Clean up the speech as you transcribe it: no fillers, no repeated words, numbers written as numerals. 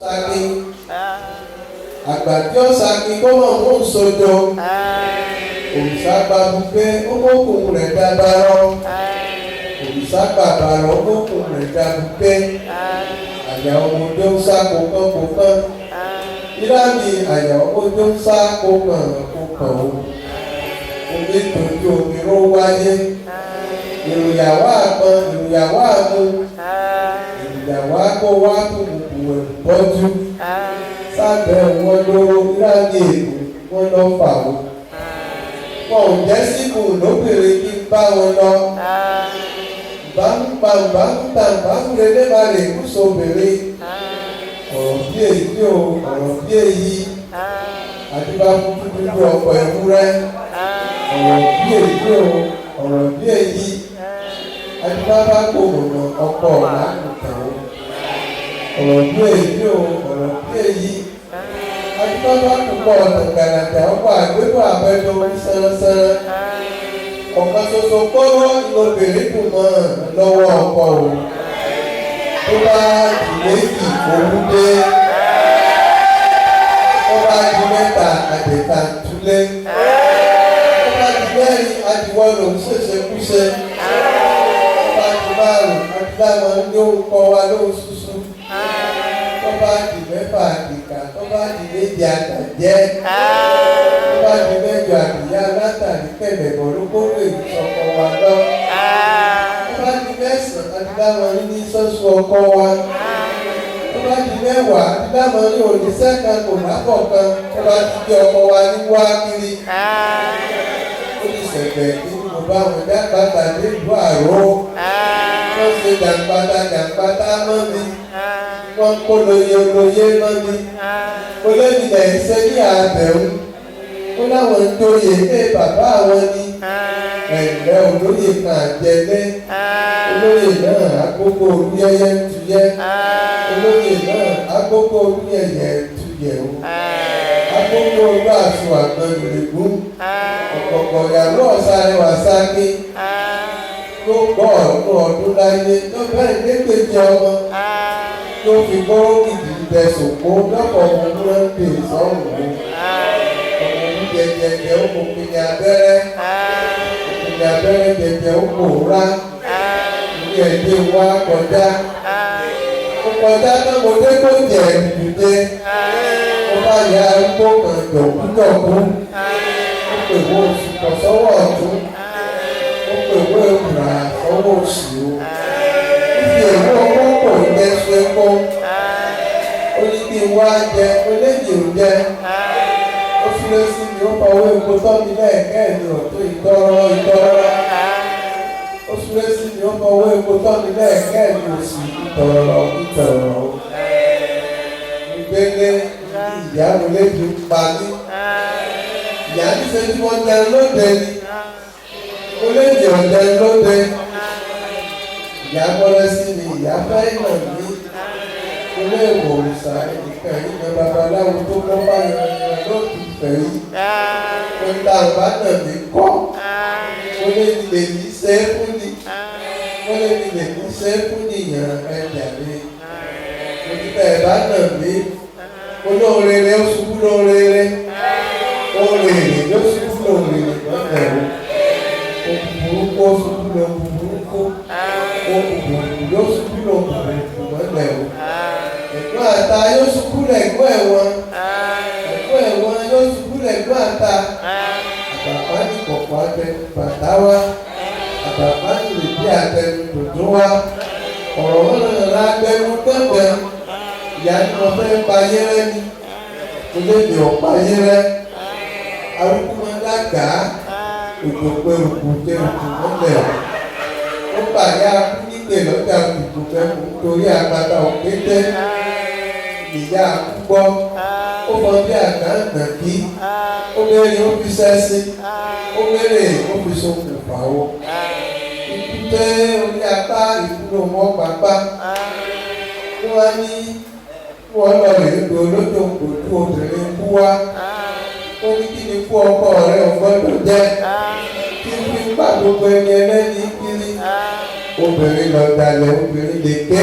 Saki àgbà tí ó saki kó mọ̀ mú sojo òrìṣà gbàgbé ọmọkùnrin rẹ̀ dábàárọ̀ òrìṣà gbàbàrọ̀ ọmọkùnrin rẹ̀ dàbùké àyà ọmọdé ń sá kókán kókán ìlànà àyà ọmọdé ń sá kókàn kókàn o omi tójú omi ló wáyé ìròyàwó àgbọn ìròyàwó àmú ìròyàwó àkó wá kùkù ẹ̀rù bọ́jú sábẹ́ wọn lóró ìlànà èkó wọn lọ fà ó wọn ò jẹ́ síkù lóbìnrin kí n bá wọn lọ ìbámupa ìbámuta ìbámurelé má lè kú sóbìnrin ọ̀rọ̀ bí èyí o ọ̀rọ̀ bí èyí àdìbàfún dúdú ọkọ̀ ewúrẹ́ ọ̀rọ̀ bí èyí o ọ̀rọ̀ bí èyí àdìbàbà kò mọ̀nà ọkọ̀ làkùtàn o ọ̀rọ̀ bí èyí o ọ̀rọ̀ bí èyí àdìbàbà púpọ̀ ọ̀tàngànàjà ọkọ̀ àgbébọ̀ àbẹ́dọ̀ sánsánsán ọ̀kan ṣoṣo kọ́rọ́ lobìnrin kù mọ́ lọ́wọ́ ọkọ o tó bá di méjì owó dé tó bá di mẹ́ta àdètà túlé tó bá di mẹ́rin àdìwọ́ lòún ṣèṣe kúṣe tó bá di márùn àdìláwọn ní orúkọ wa lóhùn ṣuṣu tó bá di mẹ́fà àdìkà tó bá di méje àtàjẹ́ tó bá di mẹ́jọ àdìyá látàrí kẹ̀lẹ̀bọ̀ ló kórè ìsọkọ wa lọ tó bá di mẹ́sàn-án àdìláwọn ní sọ́sù ọkọ wa tó bá di mẹ́wàá àdìláwọn ní òníṣẹ́ kan kò lábọ̀ kan tó bá ti di ọkọ wa ní wá kiri ó ní sẹ̀gbẹ̀ kí mo bá wọn dábàtà nílùú àró wọ́n ṣe jàǹpátá jàǹpátá mọ́ mi wọ́n kó lóye olóye mọ́ mi olóyìnbó ṣe ní àbẹ̀wò ó láwọn ń tóye pé bàbá àwọn ni ẹ̀ǹdẹ́ olóyè kan àjẹlé olóyè náà àkókò olúyẹyẹ ń tuyẹ olóyè náà àkókò olúyẹyẹ ń tuyẹ o àkókò olú àṣọ àgbọn ìrègùn ọ̀kọ̀ọ̀kọ̀ ìyàwó ọ̀sáré wà sáké tó gbọ́ ọ̀dún ọdún láyé tó bẹ́ẹ̀ lẹ́gbẹ̀jì ọmọ tó fi gbọ́rọ́ gidi bẹ sòkó lọ́pọ̀ ọmọ múlá ń pè sọ́run o ọmọ mú jẹjẹjẹ ó kò pinni abẹ́rẹ́ pinni abẹ́rẹ́ jẹjẹ ó kò rá ní ẹ̀dẹ́ wa kọjá ó kọjá náà mo dé kó jẹ ìdùdé ó bá ya arúgbó kan jọ̀kújọ̀kú ó pè wọ́n oṣù kọ̀ sọ́wọ́ ọ̀tún ó pè wọ́n ewùrà sọ́wọ́ òsì o fífi èwo ọkọ̀ kò jẹ sọ epo ó ní kí n wá jẹ oléjì ò jẹ ó súré sí mi ó fọwọ́ epo tọ́ mi lẹ́ẹ̀kẹ́ mi ọ̀tún ìtọ́rọ́ ìtọ́rọ́ ó súré sí mi ó fọwọ́ epo tọ́ mi lẹ́ẹ̀kẹ́ mi òsì ìtọ̀rọ̀ ìtọ̀rọ̀ ìgbélé ìyá mi lébi ń pa mí ìyá ní ṣe tí wọ́n jẹun lóde ni oléjì ò jẹun lóde ìyá bọ́lá sí mi ìyá fẹ́ nà mí ilé ìwòsàn ẹnìkan yìí ní babaláwo tó kọ́ báyọ̀ lóòtú fẹ́ yìí ó ń ta àbá nà mí kọ́ ó lé ní lè ní ṣe é fún ni ó lé ní lè ní ṣe é fún nìyàn ẹ̀jà mi òtítọ́ ẹ̀ bá nà mí olóorere ó ṣubú lóorere oorere ló ṣubú lóorere lọ́nà o òkùnkùn ó ṣubú lókùnkùn òkùnkùn ló ṣubú lókùnkùn lọ́nà o ẹ̀gbọ́n àta yóò ṣubú lẹ̀gbọ́n ẹ̀wọ̀n ẹ̀gbọ́n ẹ̀wọ̀n yóò ṣubú lẹ̀gbọ́n àta àbàbá ní kọ̀kọ́ àtẹnu bàtà wá àbàbá ní lèdí àtẹnu dòdò wá ọ̀rọ̀ wọn náà lágbẹ́nu gbọ̀ngàn ìyá ni wọn fẹ́ pa ayé rẹ ni mo lè lè ọ̀pá ayé rẹ arúgbó máa dàgbà òjò pé òkú tẹ òkú mọ́lẹ̀ ó pàdé akú nígbè lọ́jà kùtù fẹ́kù nítorí àpáta òkété ìyá àkúgbọ́ ó mọ bí àgbàǹgbà kí ó mẹ́rin ó fi sẹ́sí ó mẹ́rin ó fi ṣokùnfà o ikú tẹ́ orí apá ìkúrò mọ́ pápá wọ́n ní wọ́n lọ lè gbé olódò kòtò obìnrin kú wá ó ní kí ni kú ọkọ rẹ ò gbọ́dọ̀ jẹ́ kí fi ń pa gbogbo ẹni ẹlẹ́ni kiri obìnrin lọ dalẹ̀ obìnrin lè ké.